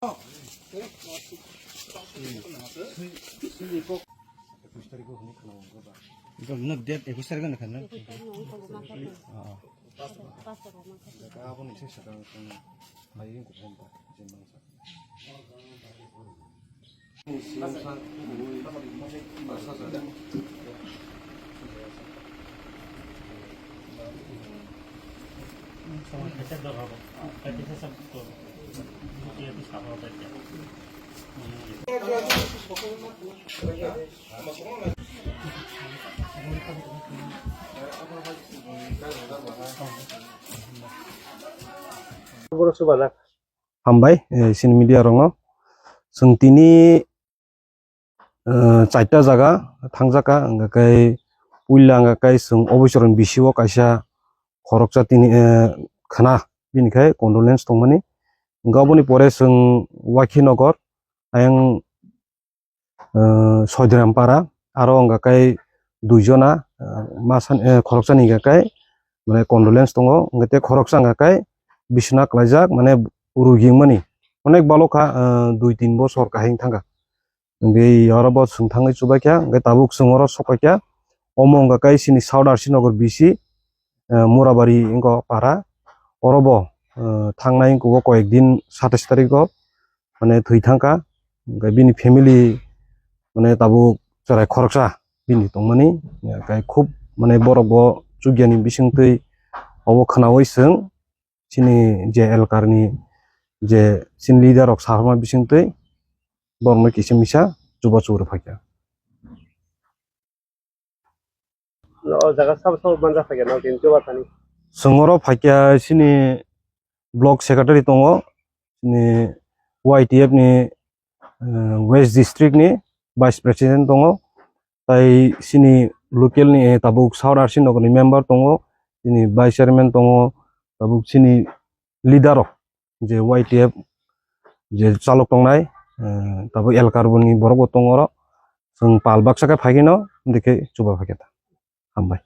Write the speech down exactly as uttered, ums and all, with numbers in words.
Nok date ekush tarikh ni khan na? Aboni se sakang khan. Borok se bajak. Hambai, eh, chini media rokno. Chwng tini, eh, chaita jaga thangjaka, hwnkha khe puila hwnkha khe chwng oboichoroni bisio kaisa khoroksa tini, eh, khna, bini khe condolence tongmani. Hwnkha aboni pore chwng Wakhinagar, ayang, eh, Soidiram para, aro hwnkha khe duijona, eh, masa, eh, khoroksani hwnkha khe, mane, condolence tongo, hwnkha tei khoroksa hwnkha khe bisina klaijak, mane, rugi wngmani onek balok kha, eh, dui tin bosor kahing thangkha. Hwnkhe oro bo chwng thangwi chubaikha, hwnkhe tabuk chwng oro sokpaikha. Omo hwnkha khe chini South R C Nagar B C, eh, Murabari wngkha para. Oro bo, eh, thangnai wngkha o koyek din satais tarikh o, mane, thwi thangkha. Hwnkhe bini family, mane, tabuk chwrai khoroksa bini tongmani. Hwnkhe khub, mane, borok bo chukyani bisingtwi obo khwnawi chwng chini je elkarni je chini leader rok saharma bisingtwi borokno kisa misa chuba chugra phaikha. O jaga sabo sabo manja phaikha no tin chuba thani. Chwng oro phaikha chini block secretary tongo, chini Y T F ni, eh, West District ni Vice President tongo, tai chini local ni, eh, tabuk South R C Nagar ni member tongo, chini Vice Chairman tongo, tabuk chini leader rok je Y T F je chalok tongnai, eh, tabuk elkar boni borok bo tongo oro, chwng pal baksa khe phaikhe no, hwnkhe chuba phaikhe ta. Hambai.